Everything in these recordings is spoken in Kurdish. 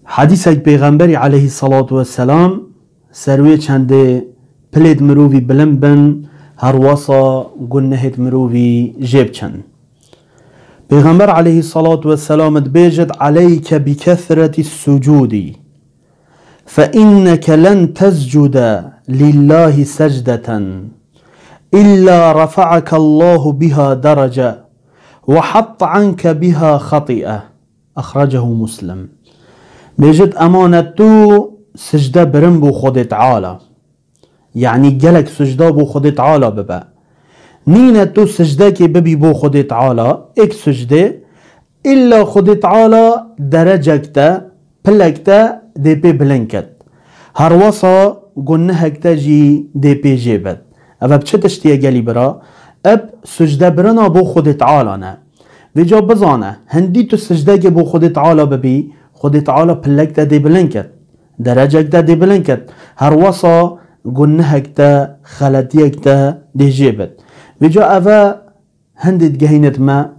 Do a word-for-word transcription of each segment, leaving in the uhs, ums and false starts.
Hedîsek Pêxemberî aleyhissalatu vesselam, ser wê çendê pilêt mirovî bilind bin, herwasa gunehêt mirovî jê biçin. Pêxember aleyhissalatu vesselam dibêjit: "Aleyke bi kesreti sucudi. Fe inneke len tescude lillahi secdeten illa rafa'akallahu biha derece ve hatta anke biha xati'e." Axracehu Muslim. Bêjit, emane tu sicde birin bo Xwedê Teala. Yanî gelek sicda bo Xwedê Teala bibe. Nîne tu sicdekê bibî bo Xwedê Teala, êk sicdê, îlla Xwedê Teala derecek te, pilek te dê pê bilind ket. Herwasa gunehek te jî dê pê jê bet. Ev bi çi tiştî ye gelî bira? Ev sicde birina bo Xwedê Teala ne. Vêca bizane, hindî tu sicdekê bo Xwedê Teala bibî, Xwedê Teala pilek te dê bilind ket. Derecek te dê bilind ket. Herwasa gunehek te, xeletiyek te dê jê bet. Vêca eve hindê digehînit me,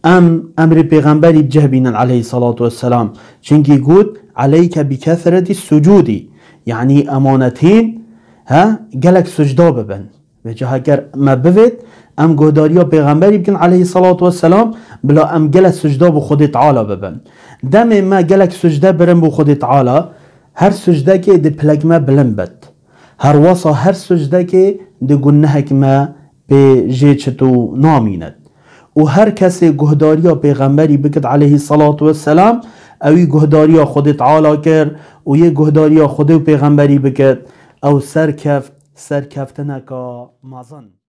em emrê Pêxemberî bi cih bînin aleyhissalatu vesselam. Çinkî got, "Aleyke bi kesreti sucudi." Yanî emanetên, he, gelek sicda bibin. Vêca heger me bivêt, em guhdariya Pêxemberî bikin aleyhissalatu vesselam, bila em gelek sicda bo Xwedê Teala bibin. Demê me gelek sicde birin bo Xwedê Teala, her sicdekê di pilek me bilind bet. Herwasa her sicdekê di gunehek me pê jê çit û namînet. Û her kesê guhdariya Pêxemberî bikit aleyhissalatu vesselam, ewî guhdariya Xwedê Teala kir û yê guhdariya Xwedê û Pêxemberî bikit, ew serkeft, serkeftineka mezin.